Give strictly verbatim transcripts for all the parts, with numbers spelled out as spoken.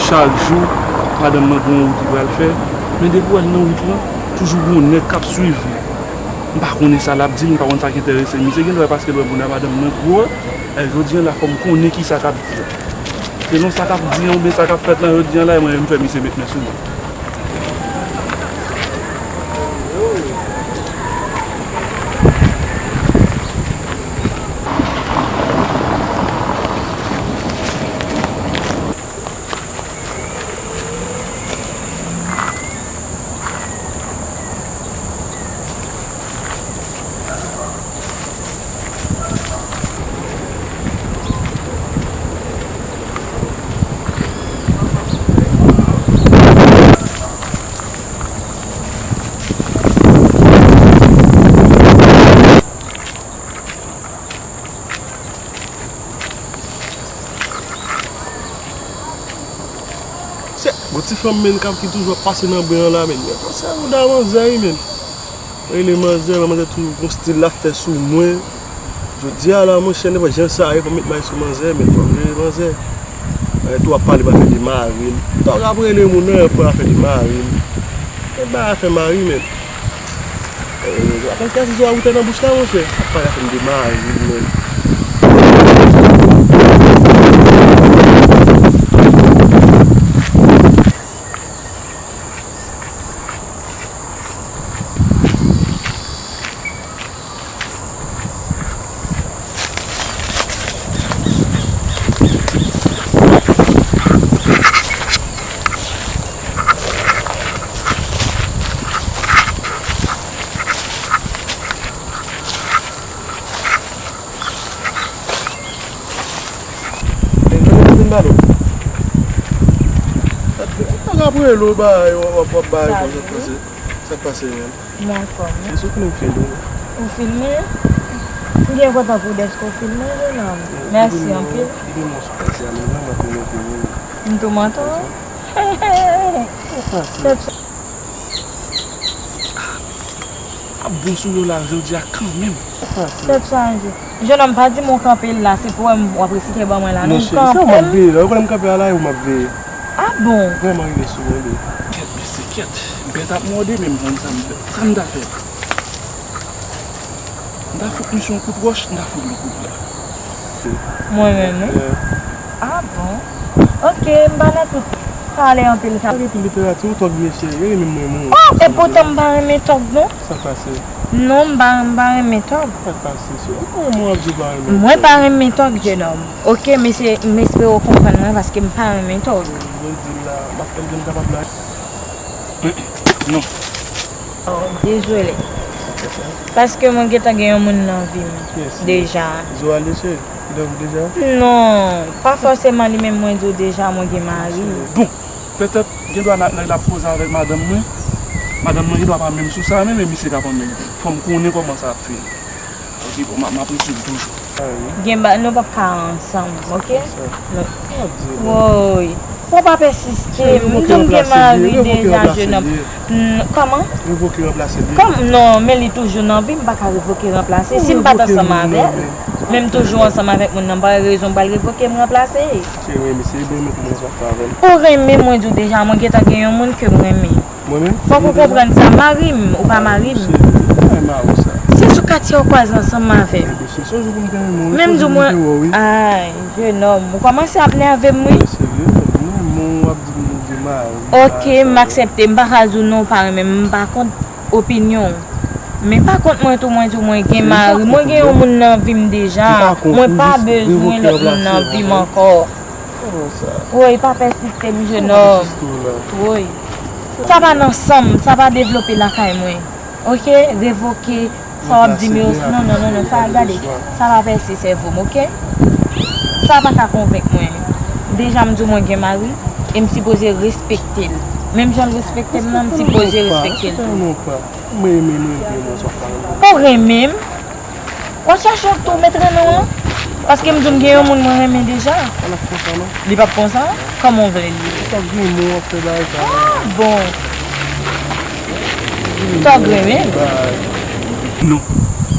Chak jou, madanm nan gen yon wout li pral fè, men depi w wè l nan wout lan, toujou gen yon nèg k ap swiv li. M pa konnen sa l ap di l, m pa konn sa k enterese misye. Gen dwa paske l wè moun nan, madanm nan gwo, e jodi a la fò m konnen kisa k ap di a. Selon sa k ap di an oubyen sa k ap fèt lan jodi a la, e mwen menm m fè misye met men sou mwen. Se gon ti fanm menm k ap ki toujou ap pase nan bren an la menm. Yo panse a bouda manzè wi menm. Rele manzè, manzè toujou gon stil l ap fè sou mwen. Jodi a la monchè, nenpòt jan sa ye, fò m met may sou manzè, men fò m rele manzè. Manzè tou ap pale m afè de mari l. Tòg ap rele moun nan, pou afè de mari l. E bay afè mari menm. Apre sa, si zo a woutè nan bouch la, monchè, sa pa ka fè m demare, menm. Sa k pase, sa k pase, man? Mwen anfòm wi. Èske w konnen m filme w? Ou filme? M byen kontan pou dèske w filme, jenòm. Mèsi anpil. M toumante w? Tèt chaje. Ap bon sou yo la jodi a kanmenm. Tèt chaje. Jenòm, pa di m ou kanpe la, se pou w ap resite ban mwen la. Non, cheri, se ou m ap veye la. Ou konnen m kanpe a la, e ou m ap veye. Ah bon? Vrèman rive sou mwen, wi. Kèt, mesye, kèt. Bèt ap mòde, men m konn sa m fè. Sa m ta fè? M ta fout misye yon kout wòch, m ta fout li kout la. Mwen menm, wi. Ah bon? Ok, m pa nan tout pale anpil sa. Epi literati, ou tòg vye cheri, e menm mwen, mwen. Oh, epoutan m pa renmen tòg, non. Sa k pase? Non, m pa, m pa renmen tòg. Sa k pase, cheri? Mwen, mwen ap di ou pa renmen tòg. Mwen pa renmen tòg, jenòm. Ok, mesye, m espere w konprann mwen, paske m pa renmen tòg. Mwen di l la, m ap fè m kapab la. Non. Oh, dezole. Paske mwen gentan gen yon moun nan vi m deja. Zo ale, cheri? Li nan vi w deja? Non, pa fòseman li menm mwen di w deja mwen gen mari. Bon, petèt, gen dwa n a, n a, l ap koze avèk madanm mwen. Madanm mwen gen dwa pa menm sou sa, men, men misye ka pa menm. Fò m konnen kòman sa ap fini. Ok, bon, m a, m ap reswiv toujou. Gen ba, nou p ap ka ansanm, ok? Woy. Fò w pa pèsiste. M di w m gen mari deja, jenòm. Kòman? Revoke, ranplase li. Kòm, non, men li toujou nan vi m, m pa ka revoke, ranplase. Si m pa t ansanm avè l, men m toujou ansanm avèk moun nan, m pa wè rezon m pral revoke, m ranplase. Cheri, mwen renmen, se bon, men kòman sa fè avè l? Ou renmen, mwen di w deja, mwen gentan gen yon moun ke m renmen. Mwen menm? Fòk ou konprann sa, mari m, ou pa mari m. Cheri, mwen renmen ou sa. Se sou katye w kwaze ansanm avè m. Ebyen, cheri, se yon jou pou m te renmen w, wi. Men m di w mwen, ay, jenòm, ou kòmanse ap nève m, wi. Serye, mwen renmen w, w ap di m ou gen mari. Ok, m aksepte, m pa ka di w non, ou pa renmen m, m pa kont opinyon w. Men pa kont mwen tou, mwen di w mwen gen mari, mwen gen yon moun nan vi m deja. Mwen pa bezwen lòt moun nan vi m ankò. Woy, pa pèsiste m, jenòm. Woy. Sa pa nan san m, sa pa devlope lakay mwen. Ok, revoke sa w ap di m yo. Non, non, non, non, sa, gade, sa pa pèse sèvo m, ok? Sa pa ka konvenk mwen. Deja m di w mwen gen mari, e m sipoze respekte l. Menm jan l respekte m nan, m sipoze respekte l tou. Mwen renmen, mwen renmen, mwen sa pa renmen. Ou renmen m? W ap chache yon tou met renmen w lan? Paske m di w m gen yon moun mwen renmen deja. Li p ap konsa? Kòman w vle li ye? Tòg renmen w ap fè bagay sa. Ah, bon. Tòg renmen m? Non.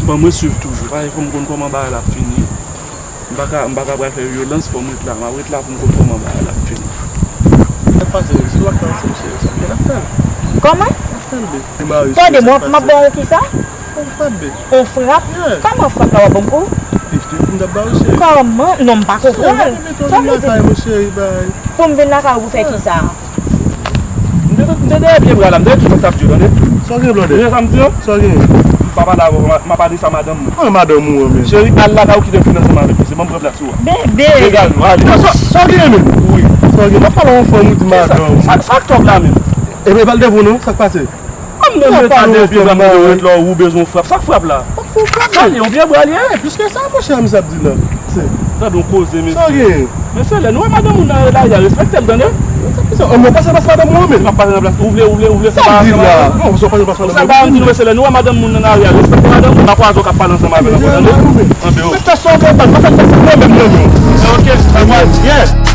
Ban mwen swiv toujou. Paske fò m konn kòman bagay la ap fini. M pa ka, m pa ka pral fè vyolans, fò m ret la. M ap ret la pou m konn kòman bagay la ap fini. Kòman? Tande, m ap ba w kisa? On frap? On frap? Kòman frap la w ap ban m kou? Kòman? Non, m pa konprann. Sa w vle di? Pou m vin lakay ou pou fè kisa? M te, m te dèyè pye bra la, m te di mwen t ap di w, tande. Sa w gen, Blondè? Ou gen sa m di w? Sa w gen? M pa pale avè w, m a, m a pale sa madanm mwen. Kòman madanm ou an, men? Cheri, al lakay ou kite m fin ansanm avèk li, se ban m pran plas ou a. Bebe! Egal, nou ale. Sa, sa w gen, men? Wi. Sa w gen? M ap pale yon fanm ou di madanm. Sa, sa k tòp la, men? Ebyen, pa l devan w, non? Sa k pase? Kòm menm leta de pye bra m ret la, ou bezwen frap. Sa k frap la? Sa l ye, yon pye bra l ye? Plis ke sa, monchè, misye ap di la. Tande yon koze, mesye. Sa w gen? Mesye, lè nou wè madanm moun nan lari a, respekte l, tande? Sa k pase? An, mwen pase plas madanm mwen, men. M ap pase nan plas. Ou vle, ou vle, ou vle. Sa l di la? Non, ou pase plas madanm mwen. Sa ba m di nou, mesye, lè nou wè madanm moun nan lari a, respekte madanm moun. Pa kwaze w k ap pale ansanm avè l ankò, tande? Anbe o. Mwen fè sa w vle, pa fè l fè sa mwen menm nan men w. Ok, pa kwaze. Yeah.